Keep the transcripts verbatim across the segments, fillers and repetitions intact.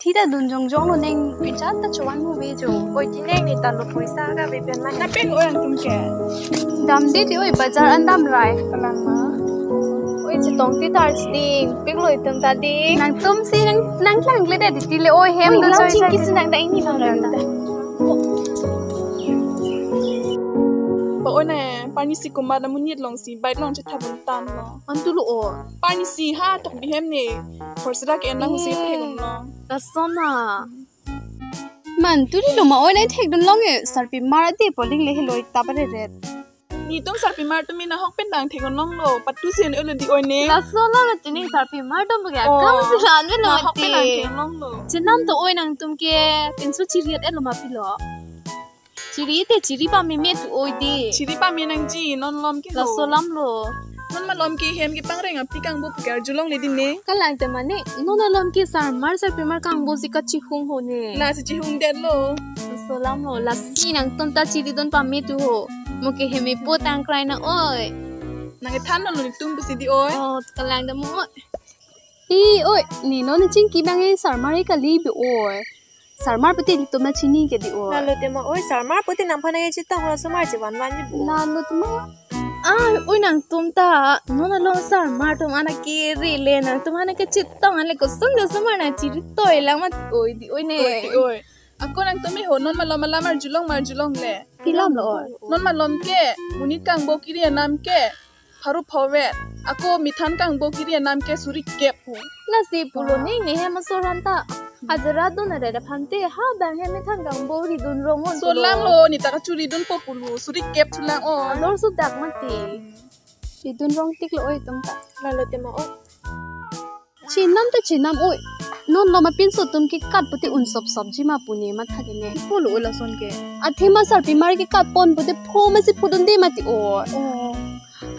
Tita dun jongjong lo neng pichat ta chuan mu ve jo. Oi ti neng ne ta lo poisa ka ve pen ma. Na pen oi ang tum ke. Damde ti oi bazar an damrai. Kalang ma. Oi chetong ti tar chiding. Pik lo itum ta ding. Nangtum si nang nang klang le de ti le oi hem oi, do lang choi chingki choi. Si nang da ini lang da. Ba oi na pani si kumar na munit long si bike long chetha bun tan lo. Antu lo o. Pani si ha tok bihem ne. Horsera ke enlang husi eh, thek long. Kasona. Man turi lo ma oi nai thek dun long e. Sarpimar ade poling le heloi tabare ret. Netum sarpimar tumi nahok pen dang thek long lo. Patu si en elo di oi ne. Kasona lo tini sarpimar tum bagi oh, akam si lan lo nahok pen dang mati. Thek long lo. Chenam to oi nangtum ke pinsu chiriat elo ma pilo. Chiri te chiri pameme tu oi de. Chiri pame nangji non lom ke lo. Laso lam lo. Non malom ke hem ke pangreng api kangbo pu ke arjulong le din ne. Kalang te mane non alom ke sarmar sarpimar kangbo si kachihung ho ne. La si chihung det lo. Laso lam lo. Lasi nangtum ta chiri dun pame tu ho. Mo ke heme po tangkrai na oi. Nang kethan non lo netum pusi di oi. Oh, kalang te mo oi. I oi, ne non chingki bang e sarmar e kali bi oi. Sarmar pute netum ma chini ke di oi. Lalo te ma oi sarmar pute nangphan nang chetong la somar chevan van ji bo. Lalo te ma. Ah, oi nangtum ta non along sarmar tum ana kiri le nangtum ana ke chetong ana kosong ke somar na chiri toi lang ma oi di oi ne. Oi di oi. Ako nangtum e ho non malom alam arjulong ma arjulong le. Pilam lo oi. Non malom ke monit kangbo kiri anam ke. Pharu phovet. Ako mithan kangbo kiri anam ke suri kep ho. Lasi pulo ah, ne ne hem asor han ta. Hajira dun are da phante ha bang hem mithan kangbo ridun rong hon. So pulo. Lang lo ne ta kachuri dun po pulo. Suri kep thulang o. Alor so dak mati. Ridun rong tik lo oi tum ta. Lalo te ma oi. Chenam ta chenam oi. Non lo ma pinso tum ke kat pute un sop sop ji ma pu ne matha ke ne. Pulo oi lason ke. Athe ma sarpimar ke kat pon pute pho ma si phu dun de mati oi. Oh.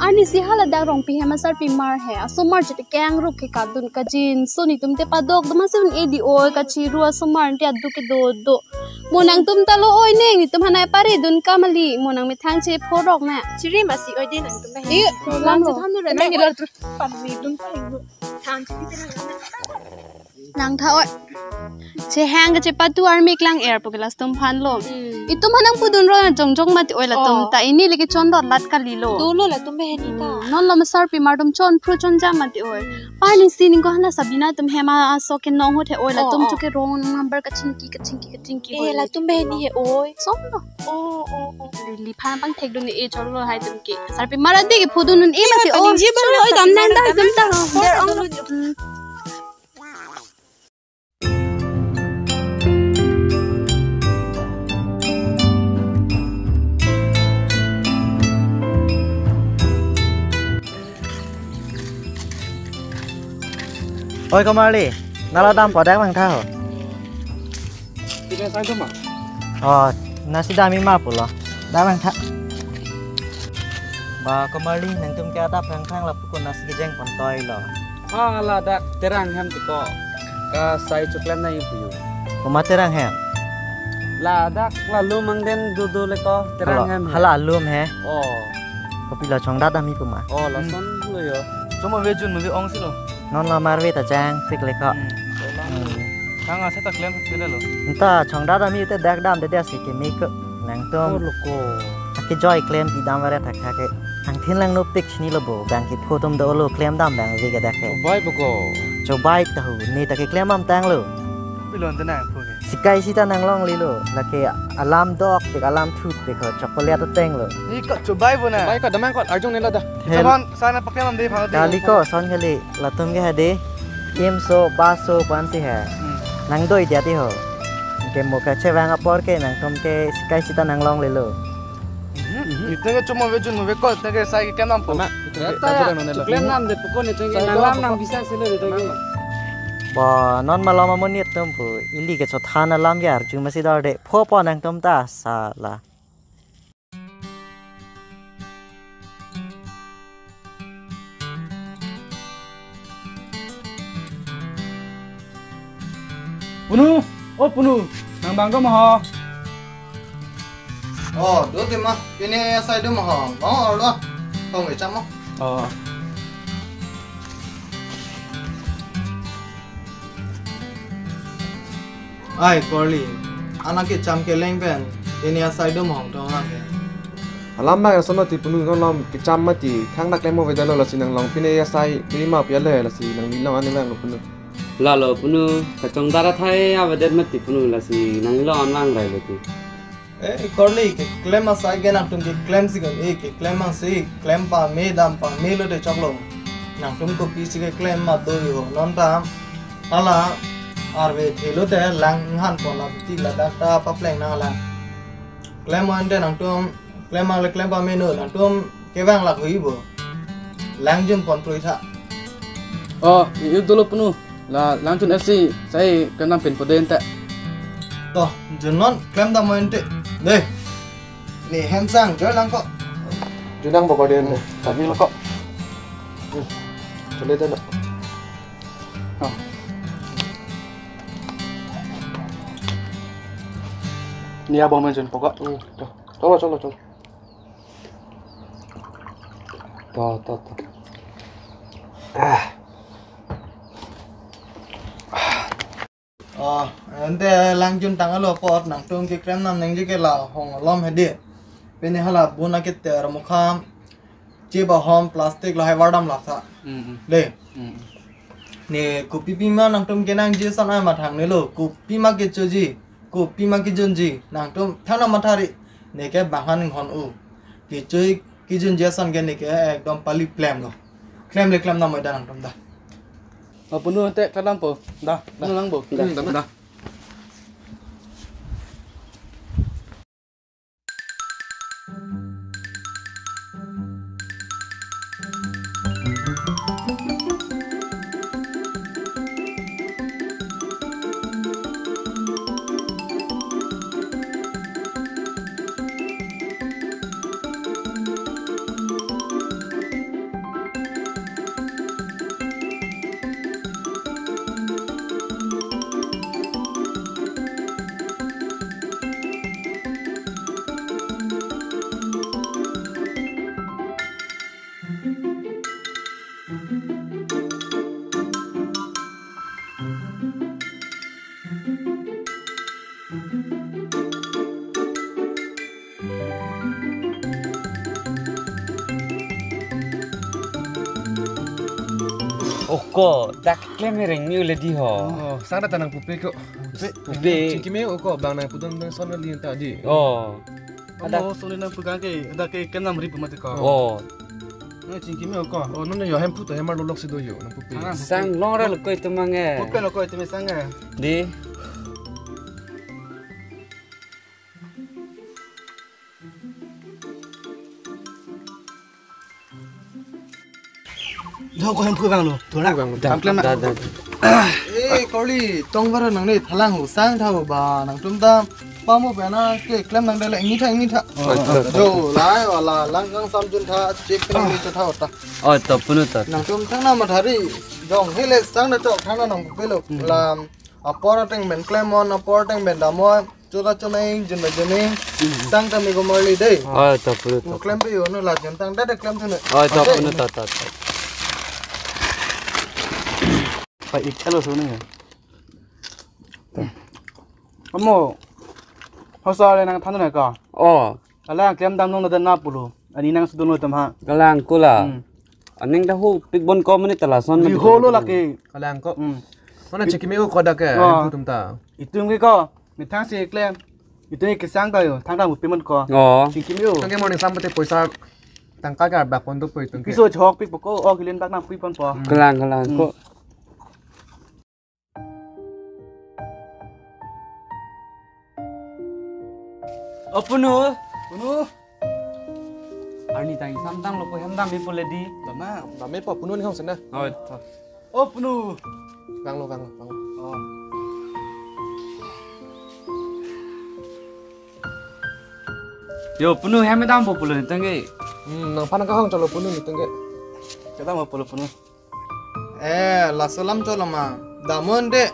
Arni si hala dak rong pi hem asarpimar he. Asomar jete keng ruk ke kadun kajinso netum te padok do ma si un e di oi kachiru asomar te adu ke do do. Mo nangtum ta lo oi neng netum hanai pare dun kamali. Mo nang methang che phorok na. Chiri ma si oi de nangtum ba he. Eh, lam lam lo. Than dun ra nang nang lo. Pamri dun pa. Than chiri te nang. Nang tha oi. Chehang ke chepatu arme klang er po ke latum aphan lo. Hmm. Itum aphan nangpudun ro jong jong mati oi latum oh, ta ini leke chon dot lat kali lo. Dolo latum beheni ta. Hmm. Non lo ma sarpimar atum chon phru chon jam mati oi. Hmm. Arni si ning ko hana Sabina atum hem aso ke nong hot he oi latum oh, oh, chuke rong number kachingki kachingki kachingki eh, oi. Latum beheni he oi. Som lo. Oh, oh, oh. Lili phan pang thek dun e cholo hai tum ke. Sarpimar ade ke phudun un e mati oi. Cholo oi dam nang da dam ta. Der ong lo. Hmm. Oi, Komarli, nala dam po dak nang tha ho. Kita sai cuma. Oh, nasi dam ima pulo. Dam nang tha. Ba Komarli, nangtum ke adap hang thang lapu ko nasi kejeng pon toi lo. Ah, ladak terang hem tiko. Ka sai chuklem na ipu. Koma terang hem. Ladak lalu mangden dudu leko terang hem. Hala alum he. Oh. Kopi lo chongdat ami puma. Oh, lason lo yo. Chuma vejun mo ve ong si lo. Non lo marve ta jang pik leko. Hmm. Kang asa ta klem pik lo. Nta chongdat ami te dak dam de asi ke mik nangtum. Oh, loko. Aki joy klem pi dam vare thak thak ke. Angthin lang no pik chini lo bo, bang ke photom do lo klem dam bang ve ke dak ke. Chobai bo ko. Chobai ta hu, ne ta ke klem am tang lo. Pilon ta nang phu ke. Sikai sita nang longle lo, lake alam dok pik alam thut pik ho chocolate ateng lo. Ni ko chobai bo na. Chobai ko damang ko arjung ne lo da. Hel. Teman sana pakai mam de phang de. Kali ko son kali latum ke hade. Im so ba so pan si hai. Hmm. Nang doi dia ti ho. Ke mo ka chevang apor ke nangtum ke sikai sita nang longle lo. Niteng ke chuma vejun mo vekol, niteng ke sai ke kenam po. Mama, ita ya, nang dun nelo. Klem nam de pukon niteng ke sai nang lam ko nang bisa selo niteng ke. Ba, non malom amonit tum pu, ili ke chothan alam ke arju masi dor de. Pho po nangtum ta, sala. Punu, oh Punu, nang bang do ma ho? Oh, do te ma, pine asai do ma ho? Bang or lo, bang we chamo. Oh. Ai, Korli, anak kecham keleng pen, ini asai dum hong tong lake. Alam bang ason ti punu non lom kecham mati, thangta klem avedet lo lasi nang long pine asai, pine ma pia le lasi nangli long an vanglo punu. Lalo punu, kachongdar athai avedet mati punu lasi nangli long an vang rai lo ti. Eh, Korli, keklem asai ke nangtum keklem si kan, eh, keklem asi, klem pame dam pame lote choklo. Nangtum kopisi keklem ma do yo, non ta, hala, arve thelo te lang han pon la ti ladak ta papleng nang lang. Klem ante nangtum, klem ang le klem pame no, nangtum kevang lak hui bo. Lang jun pon prui tha. Oh, i-, i dolo punu. La lang jun asi, sai kenam pen poden ta. To, jun non klem dam ante. Dei. Ne hem sang, joi lang ko. Jun nang bokor den. Hmm. Tadi lo ko. Hmm. Chale den. Oh. Ni abang main jun pokok. Hmm. To. Chalo, chalo, chalo. To, to, to. Ah. Ah, ante lang jun tanglo apot nangtum keklem nam nangji ke la hong lom hedi. Pini hala bun akit ter mukha chip ahom plastic lahai vardam lak tha. Mm, mm. Dei. Mm, mm. Ne kopi pima nangtum kenangji ason ai mathang nelo. Kopi ma kechoji, kopi ma kejunji, nangtum thana mathari. Neke bang han inghon u. Kechoji kejunji ason ke neke ekdom pali plem lo. Klem le klem nam oi da nangtum da. Oh, punu ante klem po. Da, da. Punu lang bo. Da. Hmm, da. Da. Oko, dak klem reng ni ule di ho. Oh, sang da tanang pupe ko. Pupe. Pupe. Chingki me oko, bang nang pudun dun son li ta di. Oh. Ada. Amo soli nang pegang ke, ada ke kenam ribu mati ko. Oh. Nang chingki me oko. Oh, nang yo hem puto hem arlo lok si do yo, nang pupe. Ah, pupe. Sang long ra lo koi tumang e. Pupe lo koi tumi sang e. Di. Dong ko hem phu bang lo. Thora. Bang lo. Kam klem na. Da, da. Eh, Korli, tong bara nang ne thalang ho sang tha ba nangtum ta. Pamo pena keklem nang dele ngi tha ngi tha. Oh, oh, oh. Jo, lai wala lang kang sam jun tha, chip kena ngi tha ta. Oh, to punu to. Nangtum thang na mathari. Dong hele sang na chok thang na nang pelo. Hmm. Lam. Apor ateng ben klem on, apor ateng ben dam on. Chota chonai jun ba jun ni. Hmm. Sang ta mi ko marli dei. Oh, to punu to. Mo klem pe yo no la jun tang da de klem thunu. Oh, to punu to to to. Pa ik alo sunu ya. Amo. Hosa le nang thanu na ka. Oh. Kalang klem dam long na den na pulo. Ani nang sudun lo tam ha. Kalang ko la. Hmm. Aning da ho pik bon ko mani ta lason. Ri ho lo lake. Kalang ko. Hmm. Mana chingki me ko da ke. Ah. Hem phu tum ta. Itum ke ko. Methang si klem. Itum ke sang ta yo. Thang ta mu payment ko. Oh. Chingki me yo. Tang ke morning sam pate poisa tangka ke bak pon do poi tum ke. Piso chok pik po ko. Oh, kilen bak na pui pon po. Hmm. Kalang kalang ko. Hmm. Oh, punu. Punu. Arni tang samtang lo ko hem dam ipo le di. Lama, dam ipo punu ni hong sena. Oh, to. Oh, punu. Kang lo, kang lo, kang lo. Oh. Yo, punu hem dam po pulo ni tangke. Hmm, nang phan ka hong chalo punu ni tangke. Kedam po pulo punu. Eh, laso alam cholo ma. Dam un de.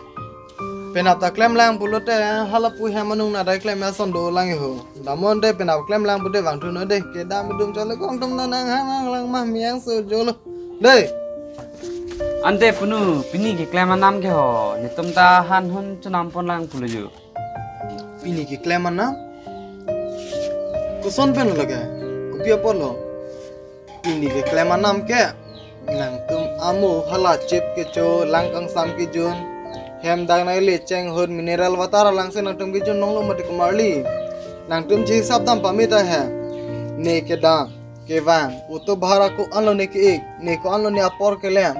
Penap ta klem lang pulote, hala pu hem anung na dai klem ason do lang ho. Dam un de, penap klem lang pu de bang thu no de. Kedam dum chole kong tum na nang hang hang lang ma miang so jolo. De. Ante punu, pini keklem anam ke ho, netum ta han hon chonam pon lang pulo jo. Pini keklem anam? Koson pen lake? Kopi apotlo? Pini keklem anam ke, nangtum amo hala chip kecho, lang kangsam kejun, hem dak nai le cheng hut mineral water alangsi nangtum kejun longlo mati komarli. Nangtum chehisap dam pame ta he. Ne kedam, kevang, auto bhara ko-anlo ne ke-ik, ne ko-anlo ne apor kelem.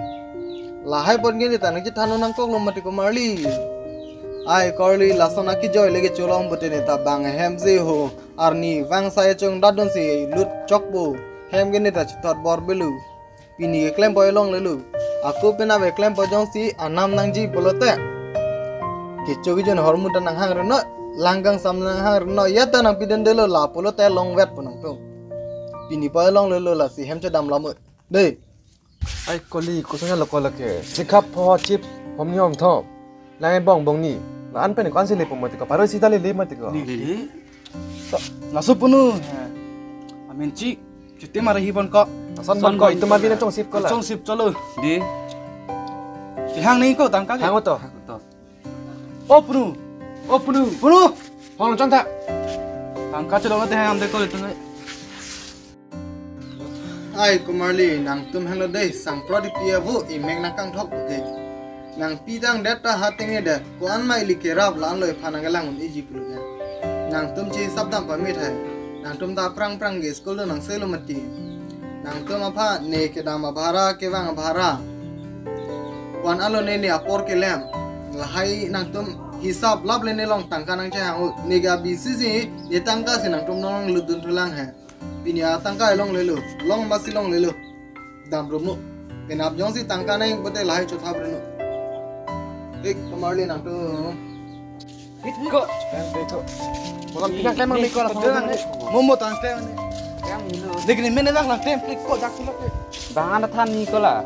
Lahai pon ke ne ta nangchethan nangkoklo mati komarli. Ai korli lason akejoi le kecholong pute ne ta bang ahem je ho. Arni vang sai chong dadon si lut chokpo. Hem ke ne ta chithot bor belu. Pini keklem poi longlelo. Ako pen ave klem poi jongsi anam nangji pulote, kecho kejun ahormu ta nanghang reno, lang kangsam nanghang reno, ya ta nangpidun delo la pulote longvet po nangtum. Pini poi longlelo lasi hem chodam lamo. Dei. Ai koli, koson lo ko lake. Sikap pho chip, hom ni hom thom. Lang ebong bong ni. La-an pen ko-ansi lepo mati ko. Paro sita lele mati ko. Lele. Laso punu. Amen chi. Chiti mari hi bon ko. Son bon ko, itum mari na chongsip ko la. Chongsip cholo. Di. Kehang ni ko tangka ke? Hang to. O punu. O punu. Punu. Hong chong ta. Tangka cholong te hang de ko itum. Ai komarli, nangtum hanglo dei, sangpro di pi avo, imek nangkangthok puke. Nangpi tang det ta hateng ne det, ko-an ma ili kerap la-anlo iphan nangkelang un-eji pulo ke. Nangtum chehisap dam pame thai. Nangtum ta aphrang aphrang ke school do nangselo mati. Nangtum aphan ne kedam abhara, kevang abhara, ko-an alo ne ne apor kelem. Lahai nangtum hisap lap le ne long tangka nangchehang u. Ne ke abisi si, ne tangka si nangtum nonglutdun thulang he. Pini atangka longlelo, long masi longlelo. Dam rumlo. Penap jongsi tangka nang pute lahai chothap reno. Ik komarli nangtum. Hit ko. Ko lang pinang klemang ni ko la. Momo tang klem ni. Yang milo. Dik ni mene lang lang klem klik ko jak sulok. Bang anda than ni ko la.